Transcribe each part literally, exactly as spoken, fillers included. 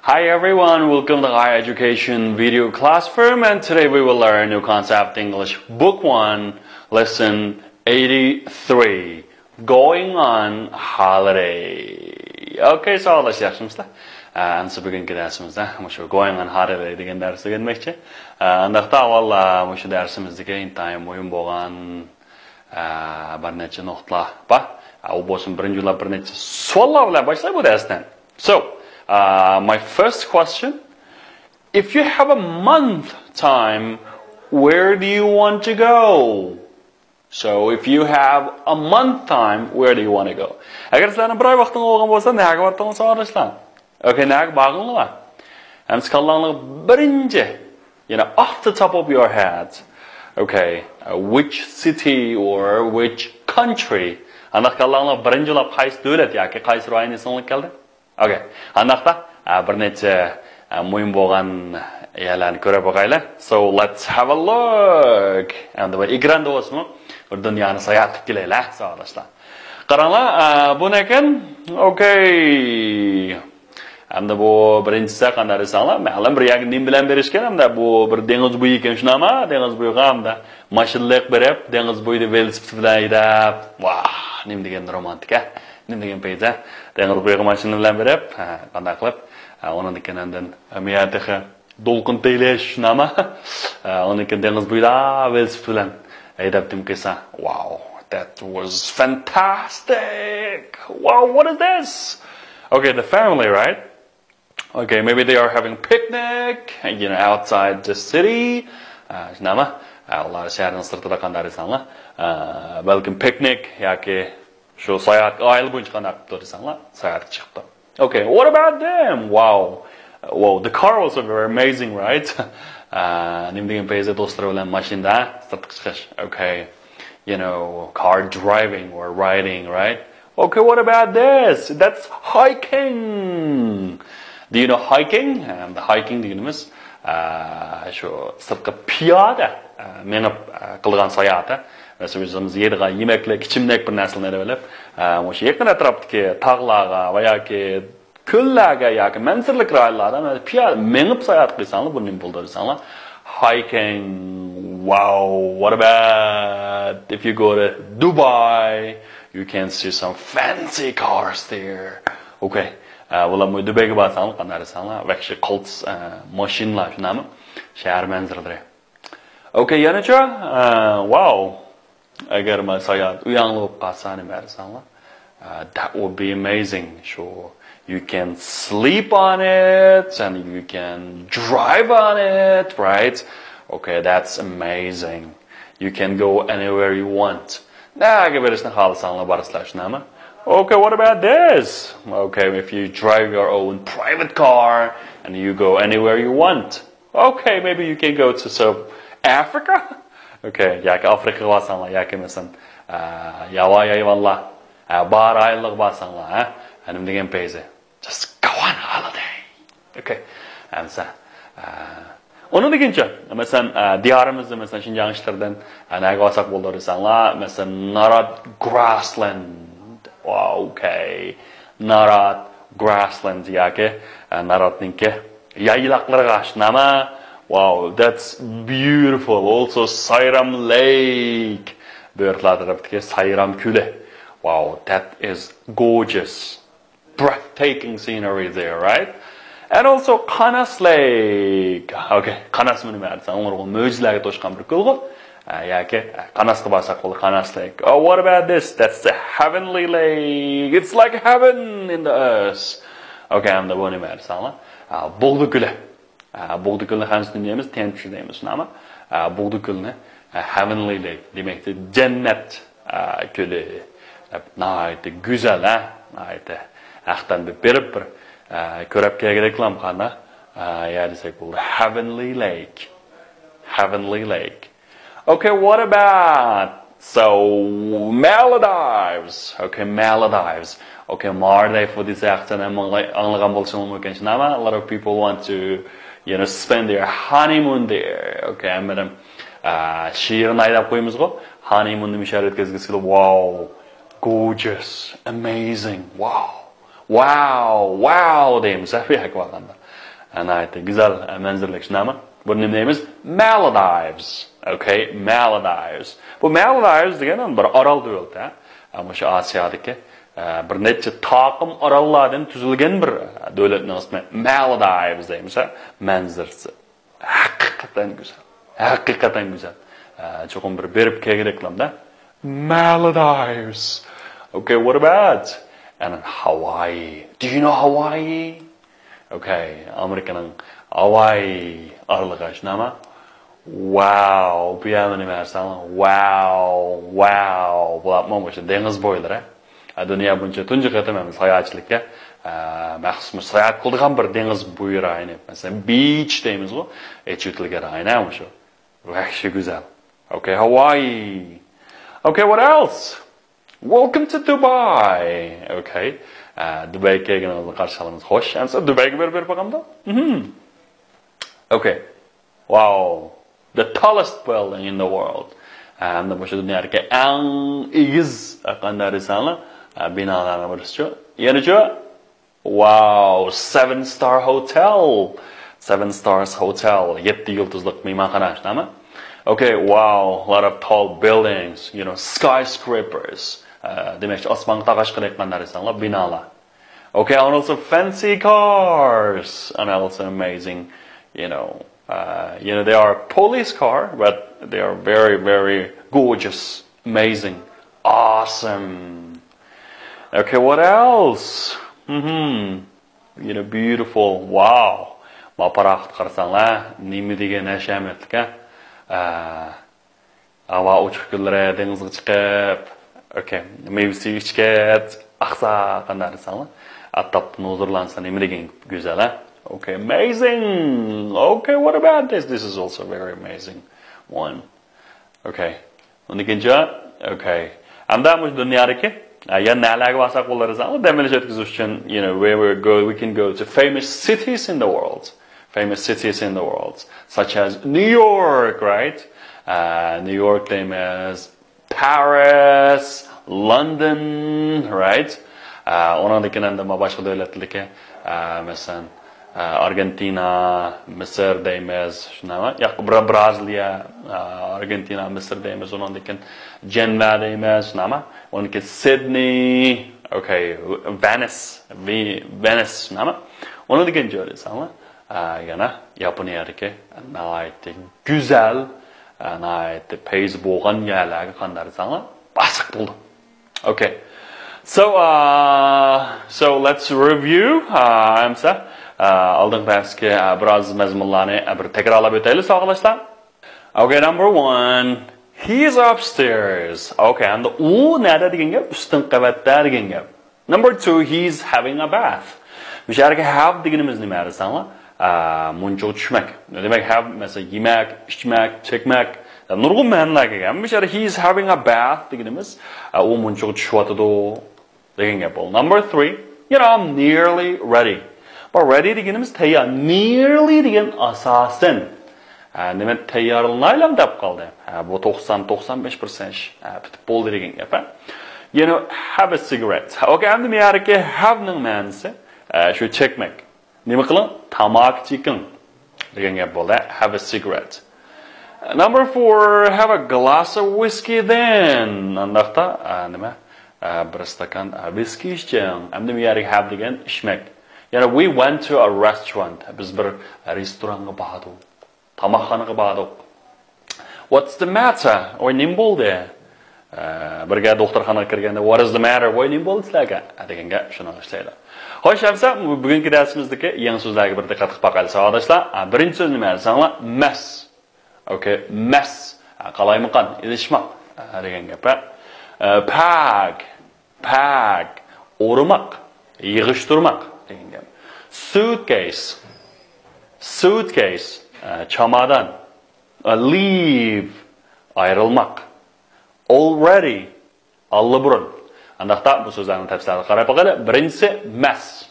Hi everyone, welcome to High Education Video Classroom, and today we will learn new concept English Book one, Lesson eighty-three, Going on Holiday. Okay, ساۋاقداش، ياخشىمۇسىلەر؟ ئە، ئەمسە بۈگۈنكى دەرسىمىزدە مۇشۇ going on holiday دېگەن دەرسنى ئۆگەنمەكچى. ئە، ئانداقتا ئاۋۋال، ئە، مۇشۇ دەرسىمىزدىكى ئىنتايىن مۇھىم بولغان، ئە، بىر نەچچە نۇقتىلار بار. ئە، ئۇ بولسۇن بىرىنچى بولۇپ بىر نەچچە سوئاللار بىلەن باشلاي بۇ دەرسنى. So, uh, my first question, if you have a month time, where do you want to go? So, if you have a month time, where do you want to go? ئەگەر سىلەرنىڭ بىر ئاي ۋاقتىڭ بولغان بولسا، نەگە باراتتىڭلار ساۋاقداشلار؟ Okay, نەگە بارغىنىڭلار؟ ئەمسە كاللاڭلارغا بىرىنچى، you know, off the top of your head, okay, uh, which city or which country? ئانداق كاللاڭلارغا بىرىنچى بولۇپ قايسى دۆلەت ياكى قايسى رايون ئېسىڭلارغا كەلدى؟ Okay. ئانداقتا، ئە، بىر نەچچە، ئە، مۇھىم بولغان يەرلەرنى كۆرۈپ باقايلى. So, let's have a look. ئەمدى بۇ ئېكراندا بولسىمۇ، بىر دۇنيانى ساياھەت قىلىپ كېلەيلى، ساۋاقداشلار. قاراڭلار، ئە، بۇ نەكەن؟ Okay. ئەمدى بۇ بىرىنچىسى قانداق دېسەڭلار، مەلۇم بىر يەرگە نېمە بىلەن بېرىشكەن، ئەمدى بۇ بىر دېڭىز بويى ئىكەن، شۇنداقمۇ؟ دېڭىز بويىغا ئەمدى ماشىنىلىق بېرىپ، دېڭىز بويىدا ۋېلىسىپىت بىلەن ھەيدەپ، ۋاھ، نېمە دېگەن رومانتىك، ھە؟ نېمە دېگەن پەيزە؟ دېڭىز بويىغا ماشىنا بىلەن بېرىپ، ھە، قانداق قىلىپ؟ ھە، ئۇنىڭدىن كېيىن ئاندىن، ھە، مۇيەردە تېخى دولقۇن تېيىلىش، شۇنداقمۇ؟ ھە، ئۇنىڭدىن كېيىن دېڭىز بويىدا ۋېلىسىپىت بىلەن ھەيدەپ نېمە قىلسا. Wow, that was fantastic! Wow, what is this? Okay, the family, right? Okay, maybe they are having picnic, you know, outside the city. ئە، شۇنداقمۇ؟ ئە، ئۇلار شەھەرنىڭ سىرتىدا قانداق دېسەڭلار. ئە، بەلكىم پىكنىك ياكى شۇ ساياھەتكە، ئائىلە بويىچە قانداق قىپتۇ دېسەڭلار، ساياھەتكە چىقىپتۇ. Okay, what about them? Wow. Wow, the car also very amazing, right? ئە، نېمە دېگەن پەيزە دوستلىرى بىلەن ماشىنىدا سىرتقا چىقىش. Okay. You know, car driving or riding, right? Okay, what about this? That's hiking. Do you know hiking? ئەمدى hiking دېگىنىمىز، ئە، شۇ سىرتقا پىيادە، ئە، مېڭىپ، ئە، قىلىدىغان ساياھەت. مەسىلەن، ئۆزىمىز يەيدىغان يېمەكلىك، ئىچىملىك بىر نەرسىلەرنى ئېلىپ، ئە، مۇشۇ يېقىن ئەتراپتىكى تاغلارغا ۋە ياكى كۆللەرگە ياكى مەنزىرىلىك رايونلاردا پىيادە مېڭىپ ساياھەت قىلساڭلار، بۇ نېمە بولىدۇ دېسەڭلار، hiking. Wow, what about if you go to Dubai? You can see some fancy cars there. Okay. ئە، بۇلار دۇبەيگە بارساڭلار، قانداق دېسەڭلار، ۋەھشىي قالتىس، ئە، ماشىنىلار، شۇنداقمۇ؟ شەھەر مەنزىرىلىرى. Okay, يەنىچۇ؟ ئە، wow. ئەگەر مانا ساياھەت ئۆيۈڭلار بولۇپ قالسا، نېمە دېسەڭلار؟ Uh, that would be amazing. Sure. You can sleep on it and you can drive on it, right? Okay, that's amazing. You can go anywhere you want. نەگە بېرىشنى خالىساڭلار بارىسىلەر، شۇنداقمۇ؟ Okay, what about this? Okay, if you drive your own private car and you go anywhere you want. Okay, maybe you can go to South Africa. Okay, ياكى ئافرىقىغا بارساڭلار، ياكى مەسىلەن، ئە، ياۋايى ھايۋانلار، ئە، بار رايونلارغا بارساڭلار، ھە؟ نېمە دېگەن پەيزى؟ Just go on holiday. Okay. ئەمسە، ئە، ئۇنىڭدىن كېيىنچە، مەسىلەن، ئە، دىيارىمىزدا، مەسىلەن، شىنجاڭ ئىچلىرىدىن، ئە، نەگە بارساق بولىدۇ دېسەڭلار، مەسىلەن، نارات grassland. Okay. نارات grassland ياكى، ئە، ناراتنىڭكى يايلاقلىرىغا شۇنداقمۇ؟ Wow, that's beautiful. Also, Sayram Lake. بۇ يۇرتلار تەرەپتىكى سايرام كۆلى. Wow, that is gorgeous. Breathtaking scenery there, right? And also Qanas Lake. Okay, قاناس نېمە دېسەڭ، ئۇلارغۇ مۆجىزىلەرگە توشقان بىر كۆلغۇ. ئە، ياكى، ئە، قاناسقا بارساق بولىدۇ، قاناس لەيك. Oh, what about this? That's the heavenly lake. It's like heaven in the earth. Okay, ئەمدى بۇ نېمە دېسەڭلار؟ ئە، بوغدا كۆلى. ئە، بوغدا كۆلىنى خەنزۇچە دەيمىز، تيەنچۈ دەيمىز، شۇنداقمۇ؟ ئە، بوغدا كۆلىنى، ئە، heavenly lake دېمەكچى، جەننەت، ئە، كۆلى دەپ، ناھايىتى گۈزەل، ھە؟ ناھايىتى ھەقتەن بىر بېرىپ بىر، ئە، كۆرۈپ كەلگۈدەكلام قانداق، ئە، يەر دېسەك بولىدۇ. Heavenly lake. Heavenly lake. Okay, what about, so, Maldives? Okay, Maldives. Okay, مالدىف دېسە ھەقىقەتەن ھەممە ئاڭلاي-، ئاڭلىغان بولۇشىڭىز مۇمكىن، شۇنداقمۇ؟ A lot of people want to, you know, spend their honeymoon there. Okay، ھەممىدىن، ئە، شېرىن ئاي دەپ قويىمىزغۇ. Honeymoon نى مۇشۇ يەردە ئۆتكۈزگۈسى كېلىپ، wow, gorgeous, amazing, wow. Wow, wow دەيمىز، ھە، بۇ يەرگە بارغاندا. ناھايىتى گۈزەل، ئە، مەنزىرىلىك، شۇنداقمۇ؟ بۇنى نېمە دەيمىز؟ Maldives. Okay, Maldives. بۇ Maldives دېگەن بىر ئارال دۆلىتى، ھە. ئە، مۇشۇ ئاسىيادىكى، ئە، بىر نەچچە تاقىم ئاراللاردىن تۈزۈلگەن بىر، ئە، دۆلەتنىڭ ئىسمى. Maldives دەيمىز، ھە. مەنزىرىسى ھەقىقەتەن گۈزەل. ھەقىقەتەن گۈزەل. ئە، چوقۇم بىر بېرىپ كەلگۈدەك قىلامدا. Maldives. Okay, what about? And Hawaii. Do you know Hawaii? Okay, ئامېرىكىنىڭ ھاۋاي ئارىلىقى شۇنداقمۇ؟ Wow، بۇ يەرنى نېمە دەيسەن؟ Wow، wow. بۇلار مۇشۇ دېڭىز بويلىرى. ئە، دۇنيا بويىچە تۇنجى قېتىم ئەمەس ساياھەتچىلىككە، ئە، مەخسۇس ساياھەت قىلىدىغان بىر دېڭىز بويى رايونى. مەسىلەن، beach دەيمىزغۇ، ئېچىۋېتىلگەن رايون، ھە، مۇشۇ. ۋەھشىي گۈزەل. Okay, Hawaii. Okay, what else? Welcome to Dubai. Okay. ئە، دۇبەيگە كەلگىنىڭىزنى قارشى ئالىمىز. خوش. ئەمسە دۇبەيگە بېرىپ، بېرىپ باقامدۇ؟ مهم. Okay. Wow. The tallest building in the world. ئە، ھەمدە مۇشۇ دۇنيادىكى ئەڭ ئېگىز، ئە، قانداق دېسەڭلار، ئە، بىنالارنىڭ بىرسىچۇ. يەنىچۇ؟ Wow, seven star hotel. Seven stars hotel. يەتتە يۇلتۇزلۇق مېھمانخانا، شۇنداقمۇ؟ Okay, wow, lot of tall buildings, you know, skyscrapers. ئە، دېمەكچى، ئاسمانغا تاقاشقىدەك قانداق دېسەڭلار، بىنالار. Okay, and also fancy cars, and also amazing, you know, uh, you know, they are police car, but they are very, very gorgeous, amazing, awesome. Okay, what else? Mm-hmm. You know, beautiful, wow. ما پاراخوت قارىساڭلار، نېمە دېگەن ھەشەمەتلىك، ھە؟ ئە، ھاۋا ئوچۇق كۈنلىرى دېڭىزغا چىقىپ، okay، مېۋە سۈيى ئىچكەچ ئاقسا، قانداق دېسەڭلار، ئەتراپتىن ھۇزۇرلانسا نېمە دېگەن گۈزەل، ھە؟ Okay, amazing. Okay, what about this? This is also very amazing one. Okay. ئۇندىن كېيىنچە، okay. ئەمدى مۇشۇ دۇنيادىكى، ئە، يەنە نەلەرگە بارساق بولار دېسەڭلار، دەم ئېلىش ئۆتكۈزۈش ئۈچۈن، you know, where we go, we can go to famous cities in the world. Famous cities in the world, such as New York, right? ئە، نيۇ يورك دەيمىز، Paris, London, right? ئە، ئۇنىڭدىن كېيىن ئەمدى ما باشقا دۆلەتلەردىكى، ئە، مەسىلەن، ئە، ئارگېنتىنا، مىسىر دەيمىز، شۇنداقمۇ؟ ياق، برا-، برازىلىيە، ئە، ئارگېنتىنا، مىسىر دەيمىز، ئۇنىڭدىن كېيىن جەنۋە دەيمىز، شۇنداقمۇ؟ ئۇنىڭدىن كېيىن سىدنېي، okay، ۋېنىس، ۋې-، ۋېنىس، شۇنداقمۇ؟ ئۇنىڭدىن كېيىن جۆرىسەڭلار، ئە، يەنە ياپونىيەدىكى ناھايىتى گۈزەل، ئە، ناھايىتى پەيزى بولغان يەرلەرگە قانداق دېسەڭلار، بارساق بولدى. Okay. So, uh, so let's review, uh, ئەمسە، ئە، ئالدىنقى دەرسكى، ئە، بىراز مەزمۇنلارنى، ئە، بىر تەكرارلاپ ئۆتەيلى، ساۋاقداشلار. Okay, number one, he is upstairs. Okay, ئەمدى ئۇ نەدە دېگەن گەپ؟ ئۈستۈنكى قەۋەتتە دېگەن گەپ. Number two, he is having a bath. مۇشۇ يەرگە have دېگىنىمىز نېمە دېسەڭلار؟ ئە، مۇنچىغا چۈشمەك. دېمەك، have، مەسىلەن، يېمەك، ئىچمەك، چەكمەك، نۇرغۇن مەنىلەرگە ئىگە. مۇشۇ يەردە he is having a bath دېگىنىمىز، ئە، ئۇ مۇنچىغا چۈشۈۋاتىدۇ دېگەن گەپ بولدى. Number three, you know, I'm nearly ready. بۇ ready دېگىنىمىز تەييار. Nearly دېگەن ئاساسەن، ئە، نېمە، تەييارلىنايلام دەپ قالدى. ئە، بۇ توقسان، توقسان بەش پىرسەنت، ئە، پۈتۈپ بولدى دېگەن گەپ، ھە. You know, have a cigarette. Okay, ئەمدى مۇ يەردىكى have نىڭ مەنىسى، ئە، شۇ چەكمەك. نېمە قىلىڭ؟ تاماكا چېكىڭ دېگەن گەپ بولدى. Have a cigarette. Number four, have a glass of whiskey then. ئانداقتا، ئە، نېمە؟ ئە، بىر ئىستاكان، ئە، ۋىسكى ئىچىڭ. ئەمدى مۇ يەردىكى have دېگەن ئىچمەك. يەنى we went to a restaurant. بىز بىر رېستورانغا باردۇق. تاماقخانىغا باردۇق. What's the matter? ۋاي، نېمە بولدى؟ ئە، بىرگە دوختۇرخانىغا كىرگەندە، What is the matter? ۋاي، نېمە بولدى سىلەرگە؟ ئە، دېگەن گەپ شۇنى ئىشلەيدۇ. خوش، ئەمسە بۈگۈنكى دەرسىمىزدىكى يېڭى سۆزلەرگە بىر دىققەت قىلىپ باقايلى، ساۋاقداشلار. ئە، بىرىنچى سۆز نېمە دېسەڭلار؟ مەس. Okay, مەس. ئە، قالايمىقان، ئېلىشماق، ئە، دېگەن گەپ، ھە. ئە، پاك. Pack، ئورىماق، يىغىشتۇرماق دېگەن گەپ. Suitcase، suitcase، ئە، چامادان. ئە، leave، ئايرىلماق. Already، ئاللىبۇرۇن. ئانداقتا بۇ سۆزلەرنى تەپسىلىي قاراپ باقايلى. بىرىنچىسى، مەس.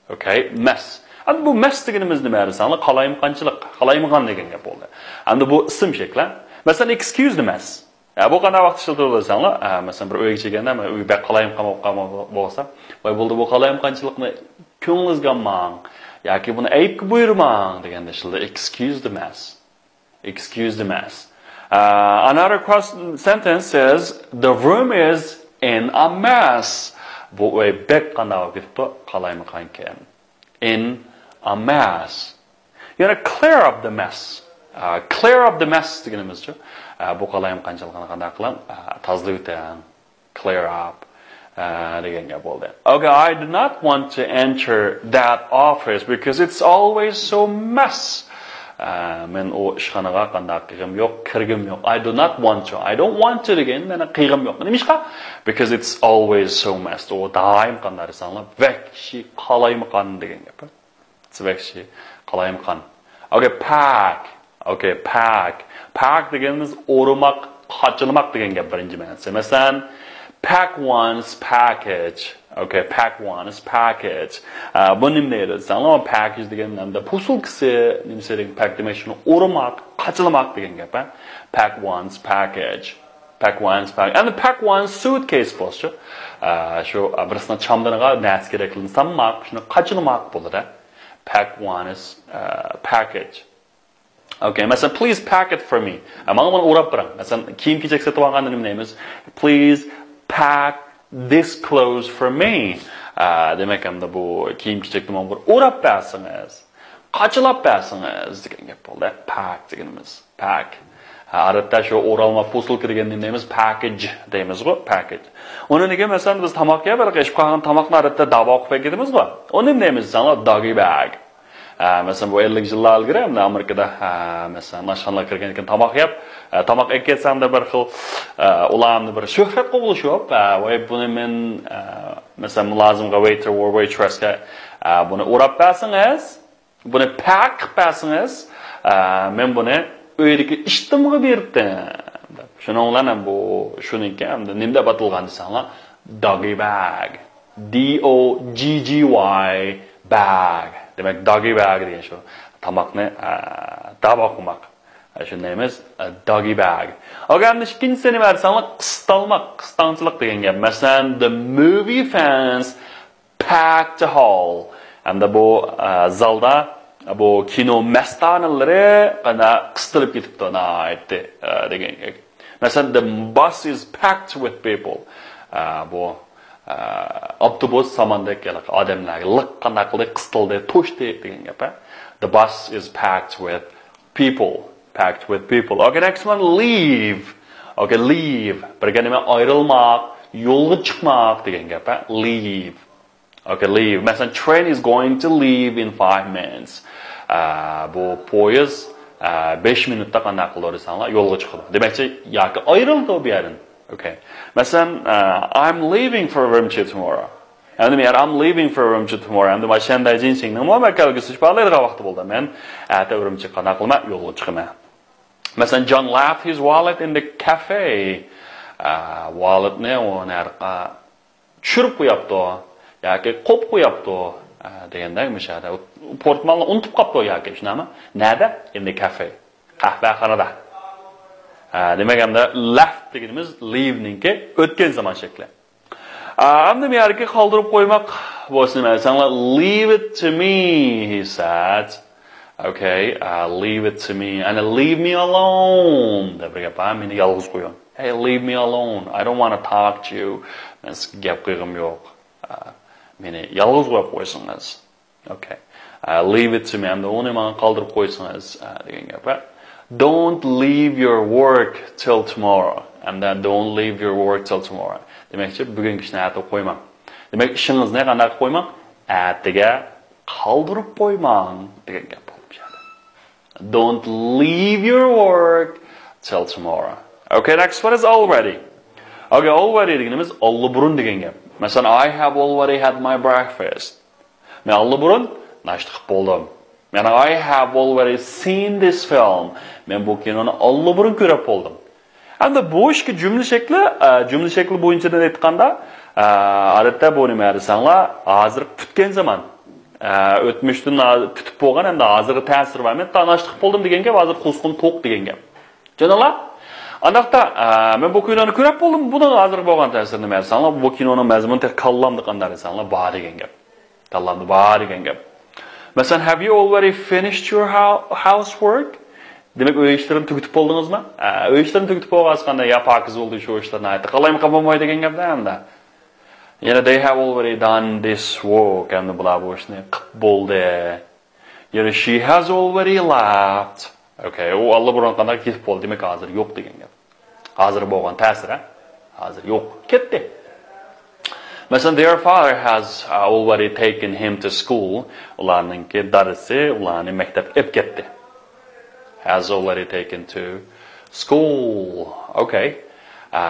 Okay، مەس. ئەمدى بۇ مەس دېگىنىمىز نېمە دېسەڭلار؟ قالايمىقانچىلىق، قالايمىقان دېگەن گەپ بولدى. ئەمدى بۇ ئىسىم شەكلى. مەسىلەن، excuse the mess. ئە، بۇ قانداق ۋاقىتتا ئىشلىتىلىدۇ دېسەڭلار، ئە، مەسىلەن، بىر ئۆيگە كەلگەندە، مەن ئۆي بەك قالايمىقان بولۇپ قالغان بولسا، ۋاي بولدى، بۇ قالايمىقانچىلىقنى كۆڭلىڭىزگە ئالماڭ ياكى بۇنى ئەيىبكە بۇيرۇماڭ دېگەندە ئىشلىتىلىدۇ. Excuse the mess. Excuse the mess. Uh, another question, sentence says, the room is in a mess. بۇ ئۆي بەك قانداق بولۇپ كېتىپتۇ، قالايمىقانكەن. In a mess. يەنە clear up the mess. Uh, clear up the mess دېگىنىمىزچۇ؟ Uh, بۇ قالايمىقانچىلىقنى قانداق قىلىڭ؟ Uh, تازىلىۋېتىڭ. Clear up. Uh, دېگەن گەپ بولدى. Okay, I do not want to enter that office because it's always so mess. Uh, مەن ئۇ ئىشخانىغا قانداق قىلغۇم يوق، كىرگۈم يوق. I do not want to. I don't want to دېگەن مەن قىلغۇم يوق. نېمىشقا؟ Because it's always so mess. ئۇ دائىم قانداق دېسەڭلار، ۋەھشىي قالايمىقان دېگەن گەپ. It's ۋەھشىي قالايمىقان. Okay, pack. Okay, pack. Pack دېگىنىمىز ئورىماق، قاچىلىماق دېگەن گەپ بىرىنچى مەنىسى. مەسىلەن، pack one's package. Okay, pack one's package. ئە، بۇ نېمە دەيدۇ دېسەڭلار، package دېگەن ھەمدە پوسۇلكىسى، نېمىسى دېگەن، pack دېمەك شۇنى ئورىماق، قاچىلىماق دېگەن گەپ، ھە؟ Pack one's package. Pack one's pack. And pack one's suitcase بولسىچۇ. ئە، شۇ، ئە، بىرسىنىڭ چامدىنىغا نەرسە كېرەكلىرىنى سالماق، شۇنى قاچىلىماق بولىدۇ. Pack one's، ئە، package. Okay, مەسىلەن، please pack it for me. ئە، ماڭا بۇنى ئوراپ بېرىڭ. مەسىلەن، كىيىم-كېچەك سېتىۋالغاندا نېمە دەيمىز؟ Please pack this clothes for me. ئە، دېمەك، ئەمدى بۇ كىيىم-كېچەكنى ماڭا بىر ئوراپ بەرسىڭىز. قاچىلاپ بەرسىڭىز دېگەن گەپ بولدى. Pack دېگىنىمىز. Pack. ھە، ئادەتتە شۇ ئورالما پوسۇلكا دېگەننى نېمە دەيمىز؟ Package دەيمىزغۇ، package. ئۇنىڭدىن كېيىن، مەسىلەن، بىز تاماق يەپ، ھېلىقى ئىچىپ قالغان تاماقنى ئادەتتە داۋا قىلىپ ئەكېتىمىزغۇ. ئۇنى نېمە دەيمىز دېسەڭلار، doggy bag. ئە، مەسىلەن، بۇ ئەللىك يىللار ئىلگىرى ئەمدى ئامېرىكىدا، ئە، مەسىلەن، ئاشخانىلارغا كىرگەندىن كېيىن تاماق يەپ، ئە، تاماق ئەكەتسەڭدە بىر خىل، ئە، ئۇلارنى بىر شۆھرەت قوغلىشىپ، ئە، ۋاي بۇنى مەن، ئە، مەسىلەن، مۇلازىمغا، ۋېيتېر ۋە ۋېيترېسكە، ئە، بۇنى ئوراپ بەرسىڭىز، بۇنى پەك قىلىپ بەرسىڭىز، ئە، مەن بۇنى ئۆيدىكى ئىشتىمغا بېرىپتىم. شۇنىڭ بىلەن ھەم بۇ، شۇنىڭكى ئەمدى نېمە دەپ ئاتالغان دېسەڭلار، doggy bag. D O G G Y bag. دېمەك، doggy bag دېگەن شۇ تاماقنى، ئە، داۋا قىلماق. شۇندايمىز، ئە، doggy bag. ئوكەي، ئەمدى ئىككىنچىسى نېمە دېسەڭلار، قىستالماق، قىستاڭچىلىق دېگەن گەپ. مەسىلەن، the movie fans packed the hall. ئەمدى بۇ، ئە، زالدا بۇ كىنو مەستانىلىرى قانداق قىستىلىپ كېتىپتۇ، ناھايىتى، ئە، دېگەن گەپ. مەسىلەن، the bus is packed with people. ئە، بۇ، ئە، ئاپتوبۇس ساماندەك ھېلىقى ئادەملەرگە لىق قانداق قىلدى، قىستىلدى، توشتى دېگەن گەپ، ھە؟ The bus is packed with people. Packed with people. Okay, next one, leave. Okay, leave. بىرگە نېمە؟ ئايرىلماق، يولغا چىقماق دېگەن گەپ، ھە؟ Leave. Okay, leave. مەسىلەن، train is going to leave in five minutes. ئە، بۇ پويىز، ئە، بەش مىنۇتتا قانداق قىلىدۇ دېسەڭلار، يولغا چىقىدۇ. دېمەكچى، ياكى ئايرىلىدۇ بۇ يەردىن. Okay. مەسىلەن، ئە، I'm leaving for Urumqi tomorrow. ئەمدى مەن، I'm leaving for Urumqi tomorrow. ئەمدى مانا شەندەي جىنشىڭنىڭ مۇ كەلگۈسى شىپالىغان ۋاقتى بولدى. مەن ئەتە ئۈرۈمچىگە قانداق قىلىمەن؟ يولغا چىقىمەن. مەسىلەن، John left his wallet in the cafe. ئە، ۋالېتنى ئۇ نەرقا چۈشۈرۈپ قوياپتۇ ياكى قويۇپ قوياپتۇ، ئە، دېگەندەك مۇشۇ يەردە. پورتمالنى ئۇنتۇپ قاپتۇ ياكى، شۇنداقمۇ؟ نەدە؟ In the cafe. قەھۋەخانىدا. ئە، دېمەك، ئەمدى left دېگىنىمىز leave نىڭكى ئۆتكەن زامان شەكلى. ئە، ئەمدى بۇ يەردىكى قالدۇرۇپ قويماق بولسا نېمە دېسەڭلار، leave it to me, he said. Okay, ئە، leave it to me. ئەنە leave me alone دەپ بىر گەپ بار، مېنى يالغۇز قويۇڭ. Hey, leave me alone. I don't wanna talk to you. مەن سىزگە گەپ قىلغۇم يوق. ئە، مېنى يالغۇز قويۇپ قويسىڭىز. Okay. ئە، leave it to me. ئەمدى ئۇنى ماڭا قالدۇرۇپ قويسىڭىز، ئە، دېگەن گەپ. Don't leave your work till tomorrow. ئەمدى don't leave your work till tomorrow. دېمەكچى، بۈگۈنكى ئىشنى ئەتىگە قويماڭ. دېمەك، ئىشىڭىزنى قانداق قويماڭ؟ ئەتىگە قالدۇرۇپ قويماڭ دېگەن گەپ بولدى بۇ يەردە. Don't leave your work till tomorrow. Okay, next one is already. Okay, already دېگىنىمىز ئاللىبۇرۇن دېگەن گەپ. مەسىلەن، I have already had my breakfast. مەن ئاللىبۇرۇن ناشتا قىلىپ بولدۇم. يەنى I have already seen this film. مەن بۇ كىنونى ئاللىبۇرۇن كۆرۈپ بولدۇم. ئەمدى بۇ ئىككى جۈملە شەكلى، ئە، جۈملە شەكلى بويىچە ئېيتقاندا، ئە، ئادەتتە بۇ نېمە دېسەڭلار، ھازىر پۈتكەن زامان. ئە، ئۆتمۈشتىن ھازىر پۈتۈپ بولغان، ئەمدى ھازىرغا تەسىر بار. مەن تا ناشتا قىلىپ بولدۇم دېگەن گەپ، ھازىر قورسىقىم توق دېگەن گەپ. چۈشەندىڭلار؟ ئانداقتا، ئە، مەن بۇ كىنونى كۆرۈپ بولدۇم. بۇنىڭ ھازىر بولغان تەسىرى نېمە دېسەڭلار، بۇ كىنونىڭ مەزمۇنى تېخى كاللامدا قانداق دېسەڭلار، بار دېگەن گەپ. كاللامدا بار دېگەن گەپ. مەسىلەن، have you already finished your hou-, housework? دېمەك، ئۆي ئىشلىرىنى تۈگىتىپ بولدىڭىزمۇ؟ ئە، ئۆي ئىشلىرىنى تۈگىتىپ بولغاچقاندا، يا پاكىز بولدى شۇ ئىشلار، ناھايىتى قالايمىقان بولماي دېگەن گەپتە ئەمدى. يەنە they have already done this work، ئەمدى بۇلار بۇ ئىشنى قىپ بولدى. يەنە she has already left. Okay، ئۇ ئاللىبۇرۇن قانداق كېتىپ بولدى، دېمەك ھازىر يوق دېگەن گەپ. ھازىر بولغان تەسىر، ھە؟ ھازىر يوق، كەتتى. مەسىلەن، their father has, uh, already taken him to school. ئۇلارنىڭكى دادىسى ئۇلارنى مەكتەپكە ئېلىپ كەتتى. Has already taken to school. Okay. ئە،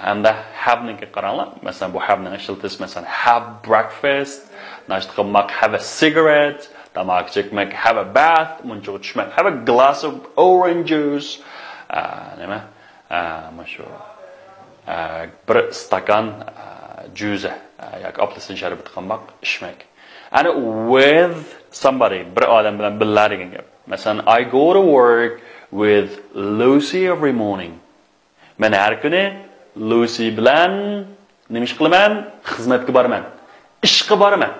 ھەمدە have نىڭكى قاراڭلار. مەسىلەن، بۇ have نىڭ ئىشلىتىلىشى، مەسىلەن، have breakfast، ناشتا قىلماق، have a cigarette، تاماكا چەكمەك، have a bath، مۇنچىغا چۈشمەك، have a glass of orange juice، ئە، نېمە، ئە، مۇشۇ، ئە، بىر ئىستاكان، ئە، جۈزە، ئە، ياكى ئاپېلسىن شەربىتى قىلماق، ئىچمەك. And with somebody، بىر ئادەم بىلەن بىللە دېگەن گەپ. مەسىلەن، I go to work with Lucy every morning. مەن ھەر كۈنى لۇسى بىلەن نېمە ئىش قىلىمەن؟ خىزمەتكە بارىمەن. ئىشقا بارىمەن.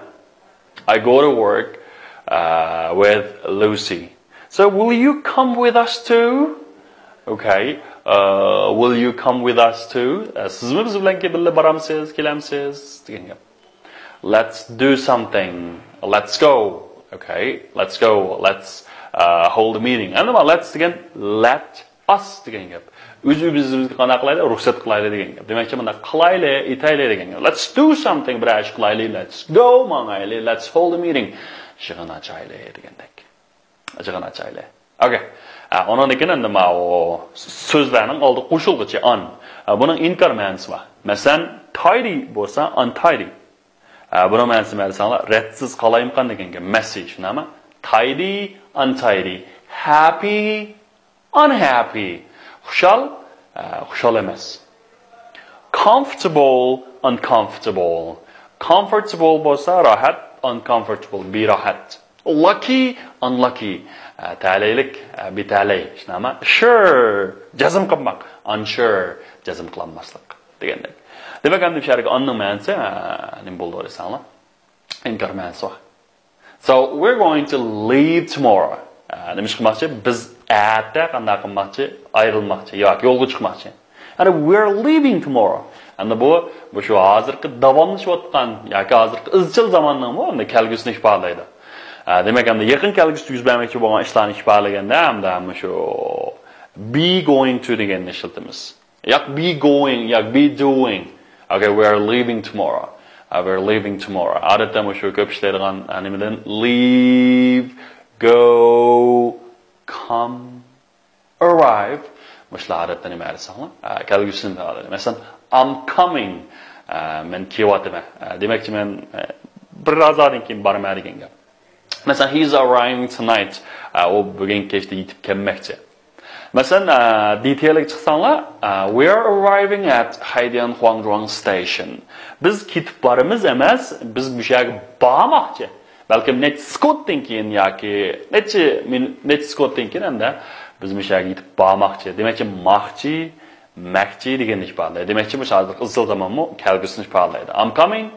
I go to work, uh, with Lucy. So will you come with us too? Okay. Uh, will you come with us too? Uh, سىزمۇ بىز بىلەن بىللە بارامسىز، كېلەمسىز؟ دېگەن گەپ. Let's do something. Let's go. Okay. Let's go. Let's, uh, hold a meeting. ئەمدى مانا let's دېگەن let us دېگەن گەپ. ئۆز ئۆزىمىزگە قانداق قىلايلى؟ رۇخسەت قىلايلى دېگەن گەپ. دېمەكچى، مانا قىلايلى، ئېتەيلى دېگەن گەپ. Let's do something، بىر ئىش قىلايلى. Let's go، ماڭايلى. Let's hold a meeting، يىغىن ئاچايلى دېگەندەك. يىغىن ئاچايلى. Okay. ئە، ئۇنىڭدىن كېيىن ئەمدى ماۋۇ سۆزلەرنىڭ ئالدىغا قوشۇلغۇچى on. ئە، بۇنىڭ ئىنكار مەنىسى بار. مەسىلەن، tidy بولسا untidy. ئە، بۇنىڭ مەنىسى نېمە دېسەڭلار، رەتسىز، قالايمىقان دېگەن گەپ. Messy، شۇنداقمۇ؟ Tidy، untidy. Happy، unhappy. خۇشال، ئە، خۇشال ئەمەس. Comfortable، uncomfortable. Comfortable بولسا راھەت، uncomfortable بىراھەت. Lucky، unlucky. ئە، تەلەيلىك، ئە، بىتەلەي. شۇنداقمۇ؟ Sure، جەزم قىلماق. Unsure، جەزم قىلالماسلىق دېگەندەك. دېمەك، ئەمدى بۇ يەردىكى onنىڭ مەنىسى، ئە، نېمە بولىدۇ دېسەڭلار؟ ئىنكار مەنىسى بار. So we're going to leave tomorrow. ئە، نېمە ئىش قىلماقچى؟ بىز ئەتە قانداق قىلماقچى؟ ئايرىلماقچى ياكى يولغا چىقماقچى. يەنى we're leaving tomorrow. ئەمدى بۇ، بۇ شۇ ھازىرقى داۋاملىشىۋاتقان ياكى ھازىرقى ئىزچىل زاماننىڭمۇ ئەمدى كەلگۈسىنى ئىپادىلەيدۇ. ئە، دېمەك، ئەمدى يېقىن كەلگۈسىدە يۈز بەرمەكچى بولغان ئىشلارنى ئىپادىلىگەندە ئەمدى مۇشۇ be going to دېگەننى ئىشلىتىمىز. ياق، be going، ياق، be doing. Okay, we are leaving tomorrow. Uh, we're leaving tomorrow. ئادەتتە مۇشۇ كۆپ ئىشلەيدىغان، ئە، نېمىدىن؟ Leave، go، come، arrive. مۇشۇلار ئادەتتە نېمە دېسەڭلار؟ ئە، كەلگۈسىنى ئىپادىلەيدۇ. مەسىلەن، I'm coming. ئە، مەن كېلىۋاتىمەن. ئە، دېمەكچى، مەن، ئە، بىر ئازدىن كېيىن بارىمەن دېگەن گەپ. مەسىلەن، he's arriving tonight. ئە، ئۇ بۈگۈن كەچتە يېتىپ كەلمەكچى. مەسىلەن، ئە، detail ىگە چىقساڭلار، ئە، we are arriving at Haidian Huangzhuang station. بىز كېتىپ بارىمىز ئەمەس، بىز مۇشۇ يەرگە بارماقچى. بەلكىم نەچچە سېكۇنتتىن كېيىن ياكى نەچچە مىن-، نەچچە سېكۇنتتىن كېيىن ئەمدى بىز مۇشۇ يەرگە يېتىپ بارماقچى. دېمەكچى، ماقچى، مەكچى دېگەننى ئىپادىلەيدۇ. دېمەكچى، مۇشۇ ھازىرقى ئىزچىل زامانمۇ كەلگۈسىنى ئىپادىلەيدۇ. I'm coming.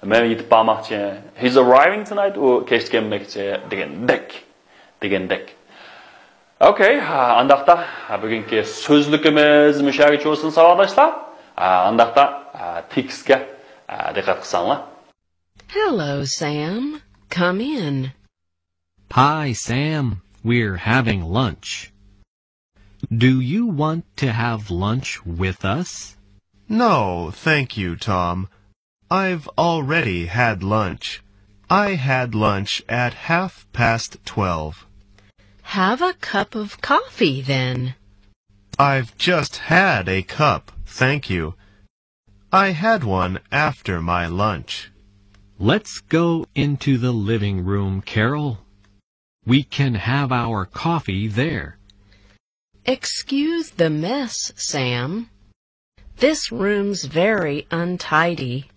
مەن يېتىپ بارماقچى. He's arriving tonight. ئۇ كەچتە كەلمەكچى دېگەندەك. دېگەندەك. Okay، ھە، ئانداقتا، ھە، بۈگۈنكى سۆزلۈكىمىز مۇشۇ يەرگىچە بولسۇن، ساۋاقداشلار. ھە، ئانداقتا، ھە، تېكىستكە، ھە، دىققەت قىلساڭلار. Hello, Sam. Come in. Hi, Sam. We're having lunch. Do you want to have lunch with us? No, thank you, Tom. I've already had lunch. I had lunch at half past twelve. Have a cup of coffee, then. I've just had a cup, thank you. I had one after my lunch. Let's go into the living room, Carol. We can have our coffee there. Excuse the mess, Sam. This room's very untidy.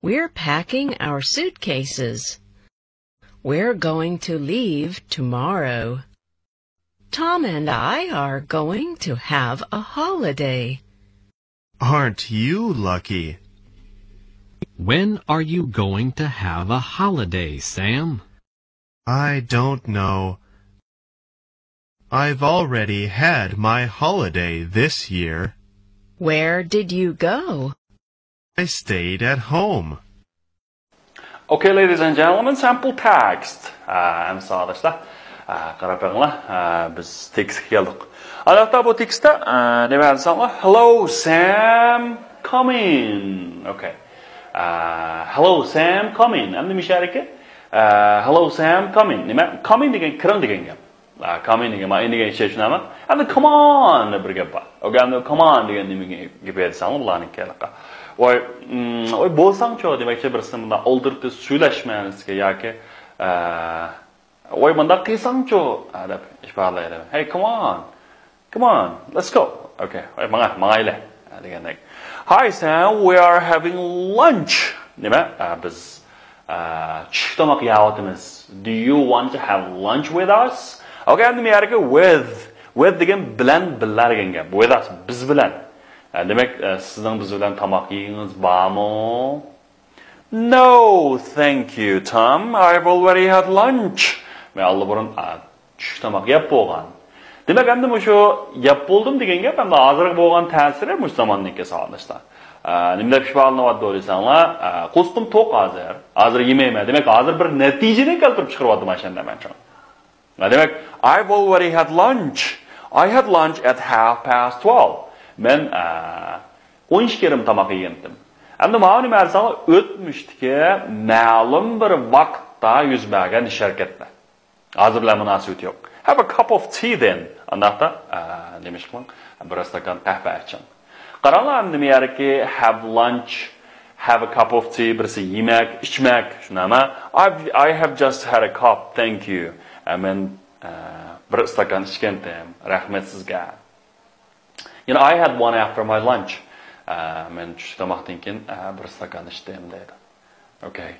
We're packing our suitcases. We're going to leave tomorrow. Tom and I are going to have a holiday. Aren't you lucky? When are you going to have a holiday, Sam? I don't know. I've already had my holiday this year. Where did you go? I stayed at home. Okay, ladies and gentlemen, sample text. ئەمسە ئاداشلار، قاراپ بېقىڭلار، بىز تېكىستكە كەلدۇق. ئادەتتە بۇ تېكىستتا نېمە دېسەڭلار، Hello Sam, come in. Okay. Hello Sam, come in. ئەمدى مۇشۇ يەردىكى Hello Sam, come in. نېمە؟ Come in دېگەن كىرىڭ دېگەن گەپ. كامىن دېگەن مانا ئىن دېگەن ئىشلەش نېمە؟ ئەمدى كمان دەپ بىر گەپ بار. ئوكەي، ئەمدى كمان دېگەن نېمە گەپ ئېيتساڭلار بۇلارنىڭكى ھېلىقى. ۋاي، ۋاي بولساڭچۇ دېمەكچى بىرسىنى مۇنداق ئولتۇرتۇپ سۆزلەشمەسلىككە ياكى ۋاي مۇنداق قىلساڭچۇ دەپ ئىپادىلەيدۇ. Hey, come on. Come on, let's go. Okay, ۋاي ماڭا، ماڭايلى دېگەندەك. Hi Sam, we are having lunch. نېمە؟ بىز چۈشلۈك تاماق يەۋاتىمىز. Do you want to have lunch with us? Okay, ئەمدى بۇ يەردىكى with, with دېگەن بىلەن، بىللە دېگەن گەپ. With us، بىز بىلەن. دېمەك، سىزنىڭ بىز بىلەن تاماق يېگىنىڭىز بارمۇ؟ No, thank you, Tom. I've already had lunch. مەن ئاللىبۇرۇن چۈشلۈك تاماق يەپ بولغان. دېمەك، ئەمدى مۇشۇ يەپ بولدۇم دېگەن گەپ ئەمدى ھازىرغا بولغان تەسىرى مۇشۇ زاماننىڭكى ساۋاقداشلار. نېمە دەپ ئىپادىلىنىۋاتىدۇ دېسەڭلار، قورسىقىم توق ھازىر. ھازىر يېمەيمەن. دېمەك، ھازىر بىر نەتىجىنى كەلتۈرۈپ چىقىرىۋاتىمەن شەندە مەن چوڭ. دېمەك، I've already had lunch. I had lunch at half past twelve. مەن ئون ئىككى يېرىم تاماق يېگەنتىم. ئەمدى ماۋۇ نېمە دېسەڭلار، ئۆتمۈشتىكى مەلۇم بىر ۋاقىتتا يۈز بەرگەن ئىش ھەرىكەتلەر. ھازىر بىلەن مۇناسىۋىتى يوق. Have a cup of tea then. ئانداقتا نېمە ئىش قىلىڭ؟ بىر ئىستاكان قەھۋە ئىچىڭ. قاراڭلار، ئەمدى نېمە يەركى have lunch, have a cup of tea، بىرسى يېمەك، ئىچمەك، شۇنداقمۇ؟ I've, I have just had a cup, thank you. مەن بىر ئىستاكان ئىچكەنتىم، رەھمەت سىزگە. You know, I had one after my lunch. مەن چۈشلۈك تاماقتىن كېيىن بىر ئىستاكان ئىچتىم دەيدۇ. Okay.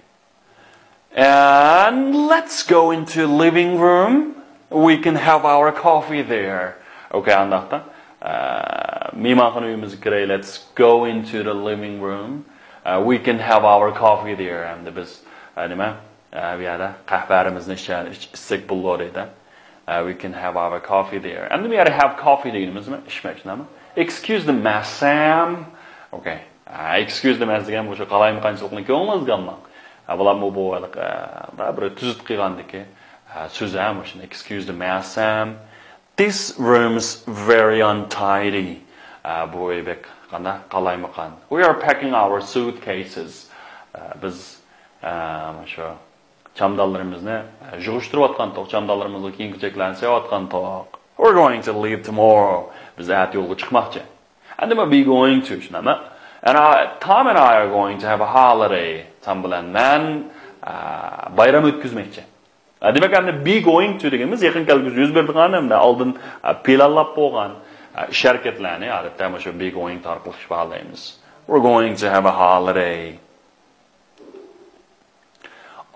And let's go into living room. We can have our coffee there. Okay, ئانداقتا مېھمانخانا ئۆيىمىزگە كىرەي. Let's go into the living room. We can have our coffee there. ئەمدى بىز نېمە، بۇ يەردە قەھۋەمىزنى ئىچسەك بولىدۇ دەيدۇ. We can have our coffee there. ئەمدى بۇ يەردە have coffee دېگىنىمىز نېمە؟ ئىچمەك، شۇنداقمۇ؟ Excuse the mess, Sam. Okay. Excuse the mess دېگەن مۇشۇ قالايمىقانچىلىقنى كۆڭلىڭىزگە ئالماڭ. بۇلارمۇ بۇ بىر تۈزۈت قىلغاندىكى سۆز ھە مۇشۇنى. Excuse the mess, Sam. This room's very untidy. بۇ ئۆي بەك قانداق قالايمىقان. We are packing our suitcases. بىز مۇشۇ چامدانلىرىمىزنى يىغىشتۇرۇۋاتقانتۇق، چامدانلىرىمىزغا كىيىم-كېچەكلەرنى سېلىۋاتقانتۇق. We're going to leave tomorrow. بىز ئەتە يولغا چىقماقچى. ئەمدى مەن be going to شۇنداقمۇ؟ And I, Tom and I are going to have a holiday. تام بىلەن مەن بايرام ئۆتكۈزمەكچى. دېمەك، ئەمدى be going to دېگىنىمىز يېقىن كەلگۈسىدە يۈز بېرىدىغان، ئەمدى ئالدىن پىلانلاپ بولغان ئىش ھەرىكەتلەرنى ئادەتتە مۇشۇ be going to ئارقىلىق ئىپادىلەيمىز. We're going to have a holiday.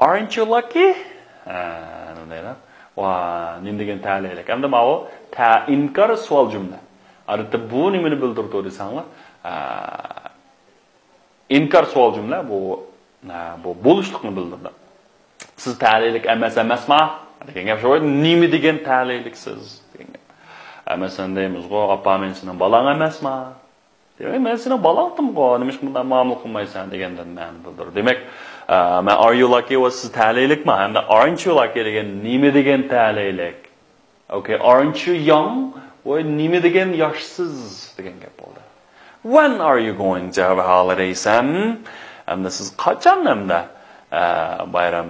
Aren't you lucky? ۋا، نېمە دېگەن تەلەيلىك. ئەمدى ماۋۇ تە-، ئىنكار سوئال جۈملە. ئادەتتە بۇ نېمىنى بىلدۈرىدۇ دېسەڭلار، ئىنكار سوئال جۈملە بۇ، بۇ بولۇشلۇقنى بىلدۈرىدۇ. سىز تەلەيلىك ئەمەس ئەمەسما؟ دېگەن گەپ شۇ. نېمە دېگەن تەلەيلىكسىز؟ دېگەن گەپ. مەسىلەن دەيمىزغۇ، ئاپا، مەن سېنىڭ بالاڭ ئەمەسما؟ دېمەك، مەن سېنىڭ بالاڭتىمغۇ، نېمىشقا بۇنداق مۇئامىلە قىلمايسەن دېگەندىن مەنە بىلدۈر. دېمەك، مەن are you lucky ۋە سىز تەلەيلىكما ھەمدە aren't you lucky دېگەن نېمە دېگەن تەلەيلىك؟ Okay, aren't you young؟ ۋاي، نېمە دېگەن ياشسىز دېگەن گەپ بولدى. When are you going to have a holiday, Sam? ئەمدى سىز قاچان ئەمدى بايرام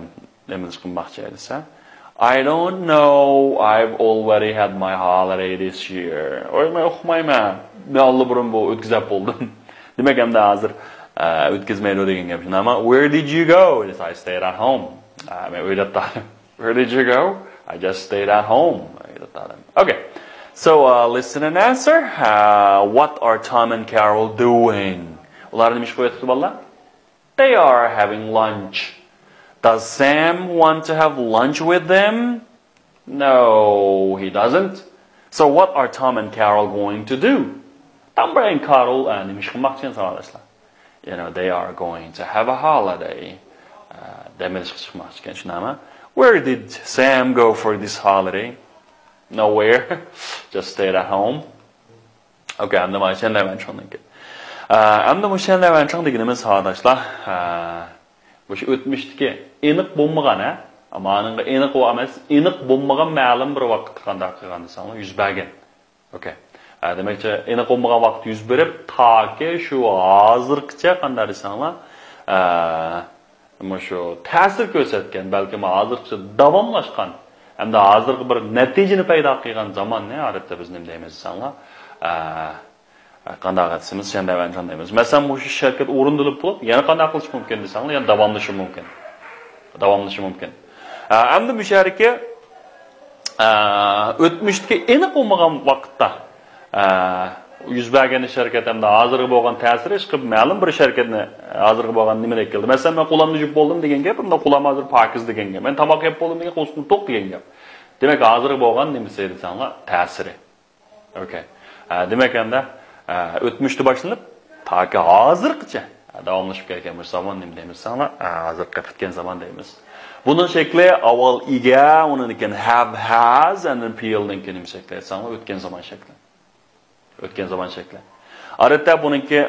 نېمە قىلماقچى دېسە، I don't know, I've already had my holiday this year. ۋاي، مەن ئۇقمايمەن. مەن ئاللىبۇرۇن بۇ ئۆتكۈزۈپ بولدۇم. دېمەك، ئەمدى ھازىر ئۆتكۈزمەيدۇ دېگەن گەپ شۇنداقمۇ؟ Where did you go? دېسە، I stayed at home. مەن ئۆيدە ياتتىم. Where did you go? I just stayed at home. ئۆيدە ياتتىم. Okay. So, listen and answer. What are Tom and Carol doing? ئۇلار نېمە ئىش قىلىۋاتىدۇ بالىلار؟ They are having lunch. Does Sam want to have lunch with them? No, he doesn't. So what are Tom and Carol going to do? تام بىلەن كارول، ئە، نېمە ئىش قىلماقچىكەن ساۋاقداشلار؟ You know, they are going to have a holiday. ئە، دەم ئېلىشقا چىقماقچىكەن، شۇنداقمۇ؟ Where did Sam go for this holiday? Nowhere. Just stayed at home. Okay, ئەمدى مانا شەنلەيۋەنچۇڭدىكى. ئە، ئەمدى مۇشۇ شەنلەيۋەنچۇڭ دېگىنىمىز ساۋاقداشلار، ئە، مۇشۇ ئۆتمۈشتىكى ئېنىق بولمىغان، ھە؟ مانىڭغا ئېنىق ئەمەس، ئېنىق بولمىغان مەلۇم بىر ۋاقىتتا قانداق قىلغان دېسەڭلار، يۈز بەرگەن. Okay. ئە، دېمەكچى، ئېنىق بولمىغان ۋاقىت يۈز بېرىپ، تاكى شۇ ھازىرغىچە قانداق دېسەڭلار، ئە، مۇشۇ تەسىر كۆرسەتكەن، بەلكىم ھازىرغىچە داۋاملاشقان، ھەمدە ھازىرقى بىر نەتىجىنى پەيدا قىلغان زاماننى ئادەتتە بىز نېمە دەيمىز دېسەڭلار، ئە، قانداق دېسىمىز، شەنلەيۋەنچۇڭ دەيمىز. مەسىلەن، مۇشۇ شەركەت ئورۇندىلىپ بولۇپ، يەنە قانداق قىلىش مۇمكىن دېسەڭلار، يەنە داۋاملىشىشى مۇمكىن. داۋاملىشىشى مۇمكىن. ئە، ئەمدى مۇشۇ يەردىكى، ئە، ئۆتمۈشتىكى ئېنىق بولمىغان ۋاقىتتا، ئە، يۈز بەرگەن ئىش ھەرىكەت ھەمدە ھازىرغا بولغان تەسىرى، ئىشقىلىپ مەلۇم بىر ئىش ھەرىكەتنى ھازىرغا بولغان نېمىدەك كېلىدۇ. مەسىلەن، مەن قولامنى يۇيۇپ بولدۇم دېگەن گەپ، بۇندا قولام ھازىر پاكىز دېگەن گەپ. مەن تاماق يەپ بولدۇم دېگەن قوسۇقنى توق دېگەن گەپ. دېمەك، ھازىرغا بولغان نېمىسى دېسەڭلار، تەسىرى. Okay. ئە، دېمەك، ئەمدى، ئە، ئۆتمۈشتە باشلىنىپ، تاكى ھازىرغىچە، ئە، داۋاملىشىپ كەلگەن بىر زامان نېمە دەيمىز دېسەڭلار، ئە، ھازىرقى پۈتكەن زامان دەيمىز. بۇنىڭ شەكلى ئاۋۋال ئىگە، ئۇنىڭدىن كېيىن have، has، ئاندىن پېئىلدىن كېيىن نېمە شەكلى دېسەڭلار، ئۆتكەن زامان شەكلى. ئۆتكەن زامان شەكلى. ئادەتتە بۇنىڭكى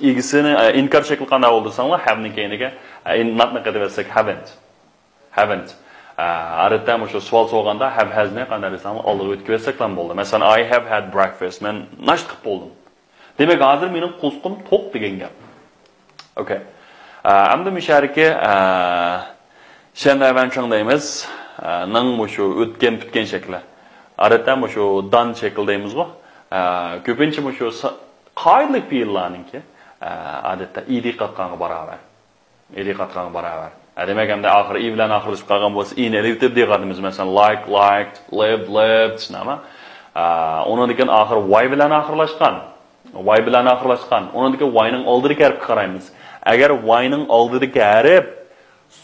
ئىگىسىنى، ئە، ئىنكار شەكلى قانداق بولىدۇ دېسەڭلار، haveنىڭ كەينىگە، ئە، ناتنى قېتىۋەتسەك، haven't. Haven't. ئە، ئادەتتە مۇشۇ سوئال سورىغاندا have، hasنى قانداق دېسەڭلار ئالدىغا ئۆتكۈزۈۋەتسەكلا بولدى. مەسىلەن، I have had breakfast. مەن ناشتا قىلىپ بولدۇم. دېمەك، ھازىر مېنىڭ قوسۇقۇم توق دېگەن گەپ. Okay. ئە، ئەمدى مۇشۇ يەردىكى، ئە، شەنلەيۋەنچۇڭ دەيمىز. ئە، نىڭ مۇشۇ ئۆتكەن پۈتكەن شەكلى. ئادەتتە مۇشۇ دان شەكلى دەيمىزغۇ. ئە، كۆپىنچە مۇشۇ سا-، قائىدىلىك پېئىللارنىڭكى، ئە، ئادەتتە ئىدى قاتقانغا باراۋەر. ئىدى قاتقانغا باراۋەر. ئە، دېمەك، ئەمدى ئاخىرى ئى بىلەن ئاخىرلىشىپ قالغان بولسا، ئىنى ئېلىۋېتىپ دېگەنىمىز، مەسىلەن، like، liked، lived، lived، نېمە؟ ئە، ئۇنىڭدىن كېيىن ئاخىرى ۋاي بىلەن ئاخىرلاشقان. ۋاي بىلەن ئاخىرلاشقان. ئۇنىڭدىكى ۋاينىڭ ئالدىدىكى ھەرپكە قارايمىز. ئەگەر ۋاينىڭ ئالدىدىكى ھەرپ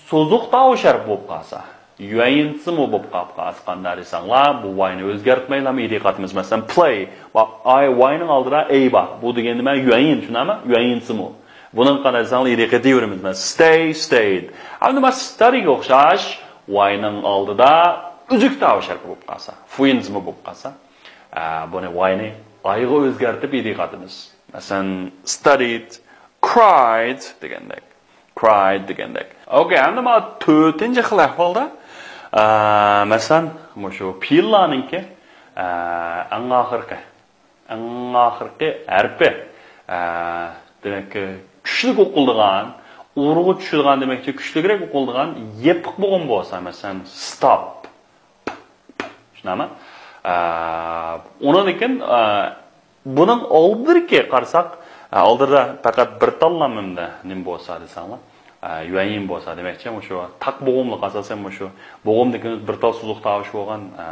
سوزۇق تاۋۇش ھەرپى بولۇپ قالسا، يۈەنسىمۇ بولۇپ قالىدىغان دېسەڭلار، بۇ ۋاينى ئۆزگەرتمەيلا ئىدى قاتىمىز. مەسىلەن، play. ۋاي، ۋاينىڭ ئالدىدا ئەي بار. بۇ دېگەن نېمە؟ يۈەن، شۇنداقمۇ؟ يۈەنسىمۇ. بۇنىڭغا قارايساڭلار، ئىدى قېتىۋېرىمىز. مەسىلەن، stay، stayed. ئەمدى مانا studyگە ئوخشاش، ۋاينىڭ ئالدىدا ئۈزۈك تاۋۇش ھەرپى بولۇپ قالسا، فۇيىنزمۇ بولۇپ قالسا، ئە، بۇنى ۋاينى ئايغا ئۆزگەرتىپ ئىدى قاتىمىز. مەسىلەن، studied، cried دېگەندەك. Cried دېگەندەك. Okay، ئەمدى مانا تۆتىنچى خىل ئەھۋالدا، ئە، مەسىلەن، مۇشۇ پېئىللارنىڭكى، ئە، ئەڭ ئاخىرقى، ئەڭ ئاخىرقى ھەرپى، ئە، دېمەك، كۈچلۈك ئوقۇلىدىغان، ئۇرغۇ چۈشىدىغان، دېمەكچى، كۈچلۈكرەك ئوقۇلىدىغان يېپىق بوغۇم بولسا، مەسىلەن، stop. شۇنداقمۇ؟ ئە، ئۇنىڭدىن كېيىن، ئە، بۇنىڭ ئالدىدىكى قارىساق، ئە، ئالدىدا پەقەت بىر تاللا نېمە بولسا دېسەڭلار، ئە، يۈەنيىن بولسا، دېمەكچى، مۇشۇ تاق بوغۇملۇق، ئاساسەن مۇشۇ بوغۇمدىكى بىر تال سوزۇق تاۋۇش بولغان، ئە،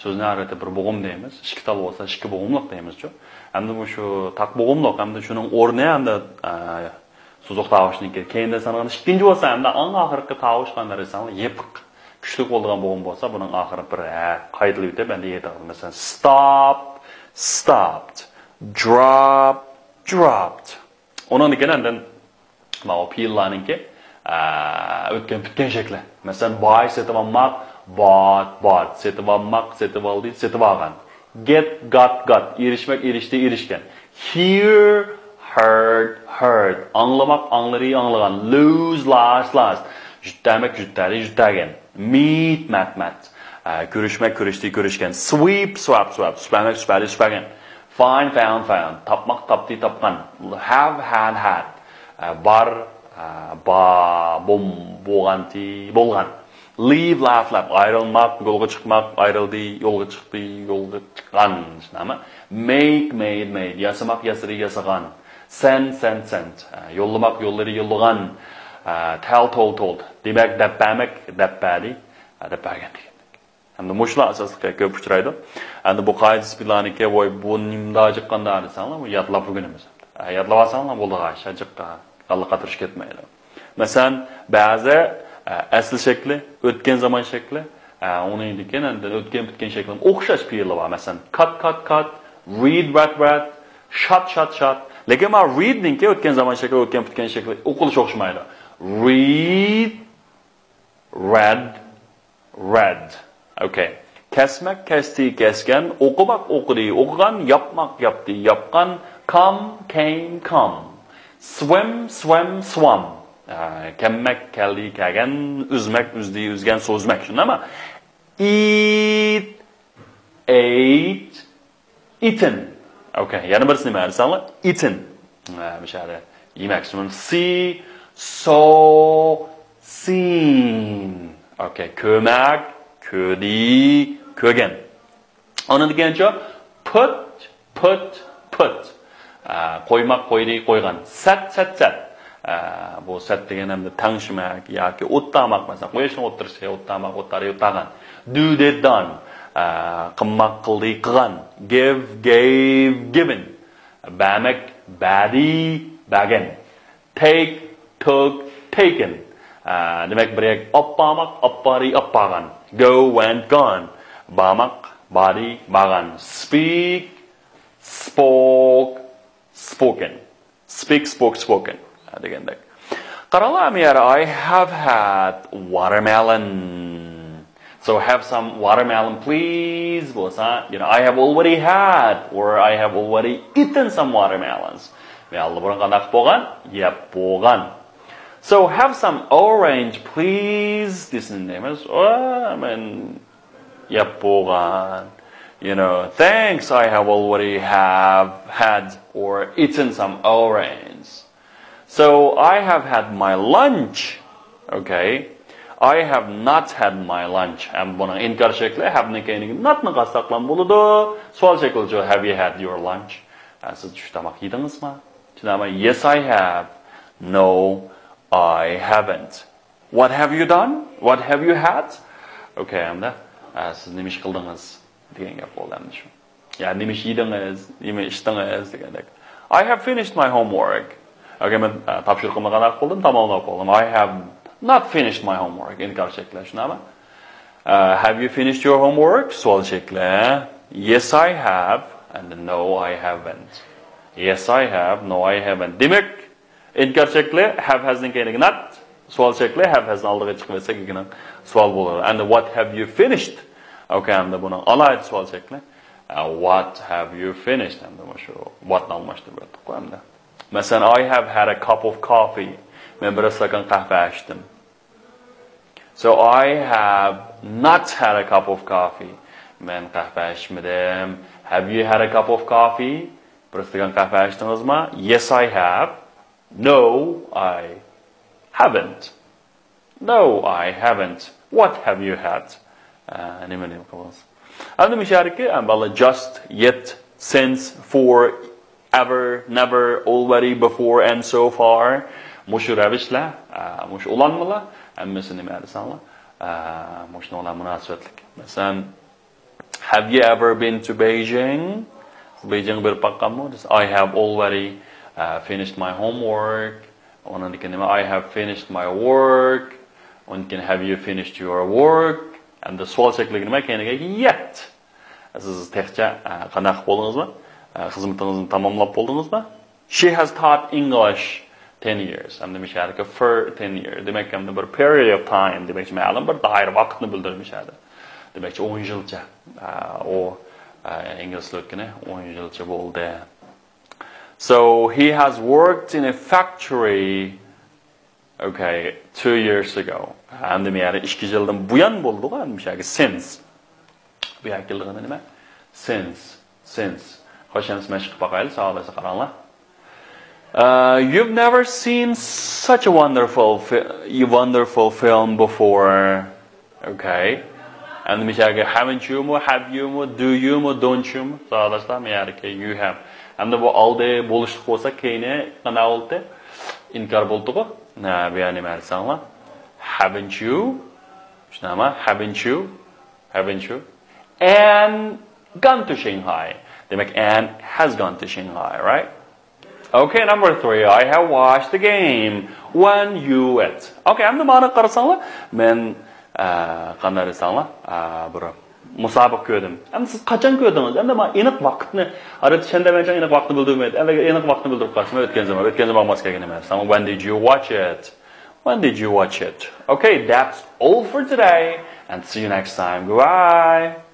سۆزنى ئادەتتە بىر بوغۇم دەيمىز، ئىككى تال بولسا ئىككى بوغۇملۇق دەيمىزچۇ. ئەمدى مۇشۇ تاق بوغۇملۇق، ئەمدى شۇنىڭ ئورنى ئەمدى، ئە، سوزۇق تاۋۇشنىڭكى كەينىدىن سانىغان ئىككىنچى بولسا، ئەمدى ئەڭ ئاخىرقى تاۋۇش قانداق دېسەڭلار، يېپىق. كۈچلۈك بولىدىغان بوغۇم بولسا، بۇنىڭ ئاخىرى بىر ھە قايتىلىۋېتىپ، ئەمدى يېتىلغان. مەسىلەن، stop، stopped، drop، dropped. ئۇنىڭدىن كېيىن ئاندىن ماۋۇ پېئىللارنىڭكى، ئە، ئۆتكەن پۈتكەن شەكلى. مەسىلەن، buy، سېتىۋالماق، bought، bought، سېتىۋالماق، سېتىۋالدى، سېتىۋالغان. Get، got، got. ئېرىشمەك، ئېرىشتى، ئېرىشكەن. Hear، heard، heard. ئاڭلىماق، ئاڭلىدى، ئاڭلىغان. Lose، lost، lost. جۈتتەمەك، جۈتتەدى، جۈتتەگەن. Meet، met، met. ئە، كۆرۈشمەك، كۆرۈشتى، كۆرۈشكەن. Sweep، swept، swept. سۈپەرمەك، سۈپەدى، سۈپەگەن. Find، found، found. تاپماق، تاپتى، تاپقان. Have، had، had. ئە، بار، ئە، با، بوم، بولغانتى، بولغان. Leave، left، left. ئايرىلماق، يولغا چىقماق، ئايرىلدى، يولغا چىقتى، يولغا چىققان. شۇنداقمۇ؟ Make، made، made. ياسىماق، ياسىدى، ياسىغان. Send، sent، sent. ئە، يوللىماق، يوللىدى، يوللىغان. ئە، tell، told، told. دېمەك، دەپ بەرمەك، دەپ بەردى. ئە، دەپ بەرگەن دېگەندەك. ھەمدە مۇشۇلار ئاساسلىق كۆپ ئۇچرايدۇ. ئەمدى بۇ قائىدە سىپىتلارنىكى، ۋاي، بۇ نېمىدا جىققاندا دېسەڭلار، بۇ يادلاپ ئۆگىنىمىز. ئە، يادلاۋالساڭلار بولىدىغان ئىش، جىققا، غەللە قاتۇرۇش كەتمەيدۇ. مەسىلەن، بەزى، ئە، ئەسلى شەكلى، ئۆتكەن زامان شەكلى، ئۇنىڭدىن كېيىن ئەمدى ئۆتكەن پۈتكەن شەكلىنىڭ ئوخشاش پېئىلى بار. مەسىلەن، كات، كات، كات، رىد، رەد، رەد، شات، شات، شات. لېكىن مانا رىدنىڭكى ئۆتكەن زامان شەكلى، ئۆتكەن پۈتكەن شەكلى ئوقۇلۇشى ئوخشىمايدۇ. رىد، رەد، رەد. ئوكەي. كەسمەك، كەستى، كەسكەن. ئوقۇماق، ئوقۇدى، ئوقۇغان. ياپماق، ياپتى، ياپقان. كام، كەيم، كام. سۋىم، سۋەم، سۋام. ئە، كەممەك، كەلدى، كەلگەن. ئۈزمەك، ئۈزدى، ئۈزگەن. سوزماق، شۇنداقمۇ؟ ئىت، ئېيت، ئىتىن. ئوكەي، يەنە بىرسى نېمە دېسەڭلار؟ ئىتىن. ھە، مۇشۇ يەردە يېمەك. سوڭ سى، سو، سىن. ئوكەي، كۆرمەك، كۆردى، كۆرگەن. ئاندىن كېيىنچە پۇت، پۇت، پۇت. ئە، قويماق، قويدى، قويغان. سەت، سەت، سەت. ئە، بۇ سەت دېگەن ئەمدى تەڭشىمەك ياكى ئوتتاماق، مەسىلەن، قۇياشنىڭ ئوتتۇرىسى، ئوتتاماق، ئوتتارى، ئوتتاغان. دۇ، دىد، دان. ئە، قىلماق، قىلدى، قىلغان. گىۋ، گەيۋ، گىۋىن. بەرمەك، بەردى، بەرگەن. تەيك، تۇك، تەيكىن. ئە، دېمەك، بىر يەرگە ئاپپارماق، ئاپپارى، ئاپپارغان. گو، ۋەنت، گان. بارماق، باردى، بارغان. سپىك، سپوك، سپوكىن. سپىك، سپوك، سپوكىن دېگەندەك. قاراڭلار، ئەمدى يەنە I have had watermelon. So have some watermelon, please. بولسا، you know, I have already had or I have already eaten some watermelons. مەن ئاللىبۇرۇن قانداق بولغان؟ يەپ بولغان. So have some orange, please. دېسىن دەيمىز. ئۇ، مەن يەپ بولغان. You know, thanks, I have already have had or eaten some orange. So, I have had my lunch. Okay. I have not had my lunch. ئەمدى بۇنىڭ ئىنكار شەكلى، have نىڭ كەينىگە not نى قالدۇرساقلا بولىدۇ. سوئال شەكلىچۇ، have you had your lunch? ئە، سىز چۈش تاماق يېدىڭىزمۇ؟ چۈشىنەمەن. Yes, I have. No, I haven't. What have you done? What have you had? Okay, ئەمدى، ئە، سىز نېمە ئىش قىلدىڭىز دېگەن گەپ بولدى ئەمدى شۇ. يا نېمە ئىش يېدىڭىز، نېمە ئىچتىڭىز دېگەندەك. I have finished my homework. Okay، مەن، ئە، تاپشۇرۇقۇمنى قانداق قىلدىم؟ تاماملاپ بولدۇم. I have not finished my homework. ئىنكار شەكلى، شۇنداقمۇ؟ ئە، have you finished your homework? سوئال شەكلى. Yes, I have. And no, I haven't. Yes, I have. No, I haven't. دېمەك، ئىنكار شەكلى have has نىڭ كەينىگە not، سوئال شەكلى have has نىڭ ئالدىغا چىقىۋەتسەك، ئىككىنىڭ سوئال بولىدۇ. ئەمدى what have you finished? Okay، ئەمدى بۇنىڭ ئالاھىدە سوئال شەكلى. Uh, what have you finished? ئەمدى مۇشۇ what نى ئالماشتۇرۇپ بەردۇققۇ ئەمدى. مەسىلەن، I have had a cup of coffee. مەن بىر ئىستاكان قەھۋە ئىچتىم. So I have not had a cup of coffee. مەن قەھۋە ئىچمىدىم. Have you had a cup of coffee? بىر ئىستاكان قەھۋە ئىچتىڭىزمۇ؟ Yes, I have. No, I haven't. No, I haven't. What have you had? ئە، نېمە، نېمە قىلىمىز؟ ئەمدى مۇشۇ يەردىكى، ئە، بالىلار، just، yet، since، for، ever، never، already، before، and so far. مۇشۇ رەۋىشلەر، ئە، مۇشۇ ئۇلانمىلار، ھەممىسى نېمە دېسەڭلار، ئە، مۇشۇنىڭ بىلەن مۇناسىۋەتلىك. مەسىلەن، Have you ever been to Beijing? بېيجىڭغا بېرىپ باققانمۇ؟ I have already, uh, finished my homework. ئۇنىڭدىن كېيىن نېمە؟ I have finished my work. ئۇنىڭدىن كېيىن have you finished your work? ئەمدى سوئال شەكلىگە نېمە؟ كەينىگە yet. سىز تېخىچە، ئە، قانداق بولدىڭىزمۇ؟ ئە، خىزمىتىڭىزنى تاماملاپ بولدىڭىزمۇ؟ She has taught English ten years. ئەمدى مۇشۇ يەردىكى for ten years. دېمەك، ئەمدى بىر period of time. دېمەكچى، مەلۇم بىر دائىرە ۋاقىتنى بىلدۈرىدۇ مۇشۇ يەردە. دېمەكچى، ئون يىلچە. ئە، ئۇ، ئە، ئىنگلىز تىلى ئۆتكىنى ئون يىلچە بولدى. So, he has worked in a factory, okay, two years ago. ئەمدى مۇشۇ يەردە ئىككى يىلدىن بۇيان بولدىغۇ، ئەمدى مۇشۇ يەردە since. بۇ يەرگە كېلىدىغىنى نېمە؟ Since. Since. خوش، ئەمدى مەشىق قىلىپ باقايلى، ساۋاقداشلار، قاراڭلار. Uh, you've never seen such a wonderful fi-, wonderful film before. Okay. ئەمدى مۇشۇ يەرگە haven't you مۇ، have you مۇ، do you مۇ، don't you مۇ؟ ساۋاقداشلار، مۇشۇ يەردىكى you have. ئەمدى بۇ ئالدى بولۇشلۇق بولسا، كەينى قانداق بولدى؟ ئىنكار بولدىغۇ. نە، بۇ يەر نېمە دېسەڭلار؟ Haven't you؟ شۇنداقمۇ؟ Haven't you? Haven't you? Anne gone to Shanghai. دېمەك، Anne has gone to Shanghai, right? Okay, number three. I have watched the game when you were. Okay, ئەمدى مانا قارىساڭلار، مەن ئە، قانداق دېسەڭلار، ئە، بىر مۇسابىقە كۆردۈم. ئەمدى سىز قاچان كۆردىڭىز؟ ئەمدى مانا ئېنىق ۋاقىتنى، ئارىدا چەندە مەن ئېنىق ۋاقىتنى بىلدۈرمەيدۇ. ئەمدى ئېنىق ۋاقىتنى بىلدۈرۈپ قالسىمۇ، ئۆتكەن زامان، ئۆتكەن زامان ماس كەلگەن ئەمەس. When did you watch it? When did you watch it? Okay, that's all for today, and see you next time. Goodbye.